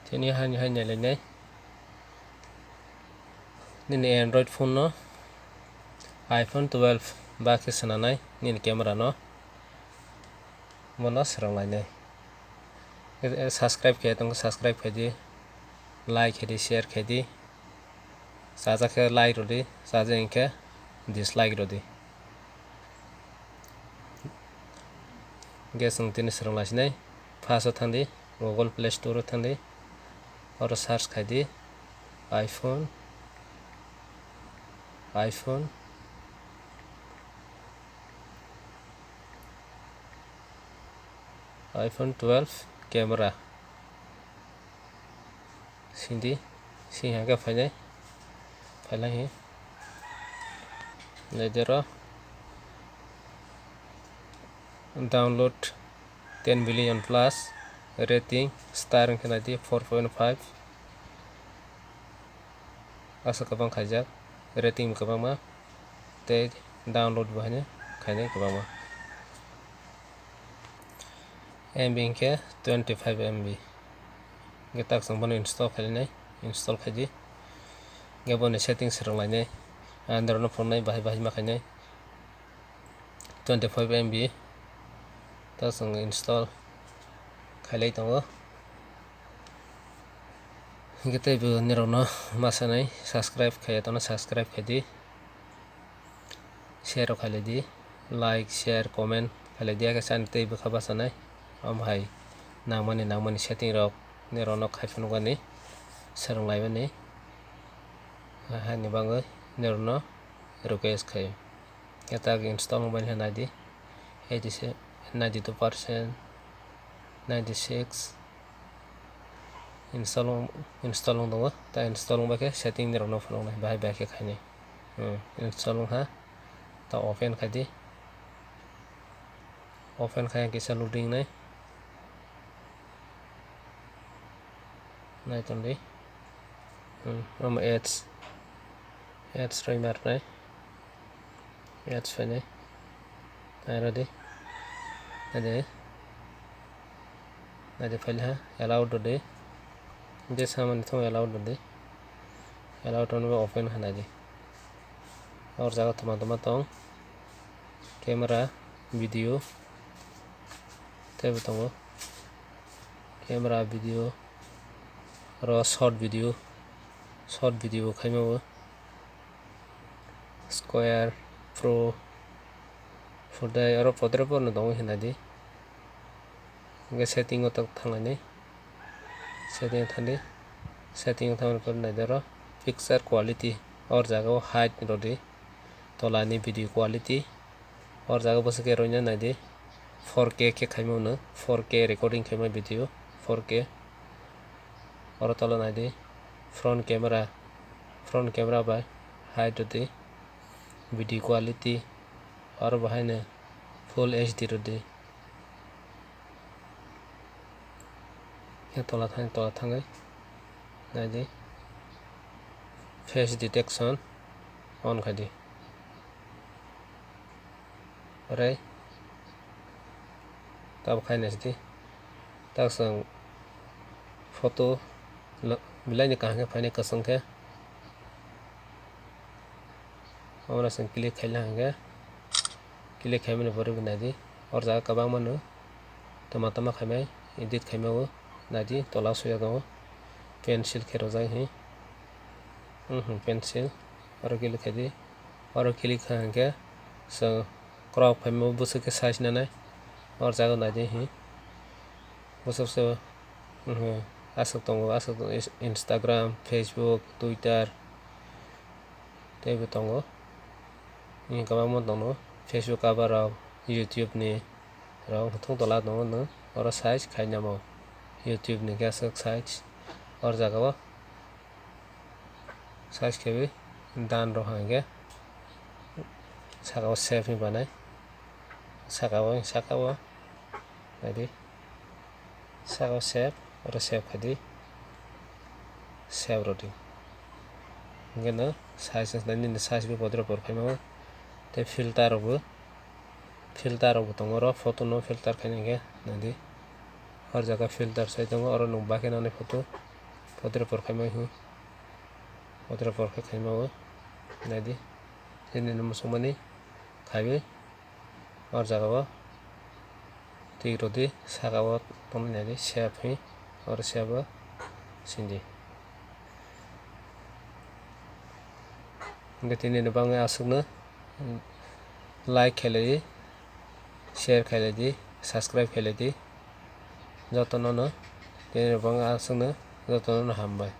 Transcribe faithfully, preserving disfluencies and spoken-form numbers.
Tini hani hai nailainai. Nini Android phone no iPhone twelve ba khe swnanai nini camera no. Bono swrwnglainai. Subscribe khe tong subscribe khaidi, like khaidi, share khaidi. Chajak khe like rwdi, chajak hinkhe dislike rwdi. Hingke chwng tini swrwng laisinai, first o thangdi, Google Play Store o thangdi, oro search khaidi, iPhone, iPhone, iPhone twelve camera. Sindi, sing hingke phainai, phailai hi. Naidi oro, download ten billion plus, rating star wngkha naidi four point five. Aswk kwbang khaijak, rating bo kwbangma, tei download bo haino khainai kwbangma. M B hinkhe twenty five M B. Hingke tak chwng bono install khainai, install khaidi. Hingke boni setting swrwnglainai, android no phunuknai bahai bahai ma khainai. Twenty five M B tak chwng install khailai tongo. Hingke teibo nirokno ma sanai subscribe khaiya tono subscribe khaidi. Share rok khailai di, like, share, comment khailai di, hakhe chani tei bwkha bachanai. Omo hai nangmani, nangmani setting rok nirokno khai phunukmani, swrwnglaimani, haini bagwi nirokno request khaio. Khe tak install wngmani khe naidi, eighty se-, ninety two percent, ninety six, install wng, install wng tongo, ta install wngbai khe setting ni rokno phunuknai, bahai bahai khe khainai. Hmm, install wngkha, ta open khaidi, open khai kisa loading nai, nai tongdi. Hmm, omo ads, ads roi mar nai. Ads phainai. Nairodi. Naidi. Naidi phailha. Allow rodi. Je samani thung allow rodi. Allow rodi open kha naidi. Or jaga toma toma tong. Camera, video. Teibo tongo. Camera, video. Oro short video. Short video khaima bo. Square Pro phutai oro podre porno tongo hinadi. Hingke setting o tok thanglainai. Setting o thangdi. Setting o thangmani pore naidi oro picture quality. Or jaga o height rodi. Tola ni video quality. Or jaga bwswk khe roina naidi. Four K khe khaima hwnwi. Four K recording khaima video. Four K. Oro tola naidi. Front camera. Front camera bai height rodi. Video quality oro bo haino full H D rwdi. Khe tola thang, tola thangwi naidi face detection on khaidi. Ore tabuk khaina sidi. Tak chwng photo belai ni kaham khe phainai kwchwng khe. Omo no chwng click khaina hwnkhe click khaimani borok naidi. O jaga kwbangma no tama tama khaimai edit khaima o naidi tola o swijak tongo pencil khe rwjak hi. Pencil oro click khaidi. Oro click kha hwnkhe chwng Crop khaima bwswk khe size nanai. O jaga naidi hi. Bwswk se, mhm, aswk tongo, aswk tongo, Instagram, Facebook, Twitter teibo tongo. Kwbangma tongo. Facebook cover rok, YouTube ni rok thung tola tongo no. Oro size khainamo. YouTube ni khe aswk size. O jaga o. Size khebi dan rok hwnkhe saka o shape hinwi banai. Saka o, saka o naidi. Saka o shape, oro shape khaidi. Shape rwdi. Hwnkhe no size, nini size bo bodol rok phaima o. Tei filter rok bo. Filter rok bo tongo oro, photo no filter khaina hwnkhe naidi. O jaga filter sai tongo, oro nwng bakhe nani photo Potre por khaima hi. Potre por khe khaima o. Naidi. Tini no musukmani khaiwi. Or jaga o. Tik rodi saka o tongmani naidi. Save hi. Or save o. Sindi. Hingke tini ni bagwi aswkno like khailai di, share khailai di, subscribe khailai di. Jotono no tini ni bagwi aswkno jotono no hambai.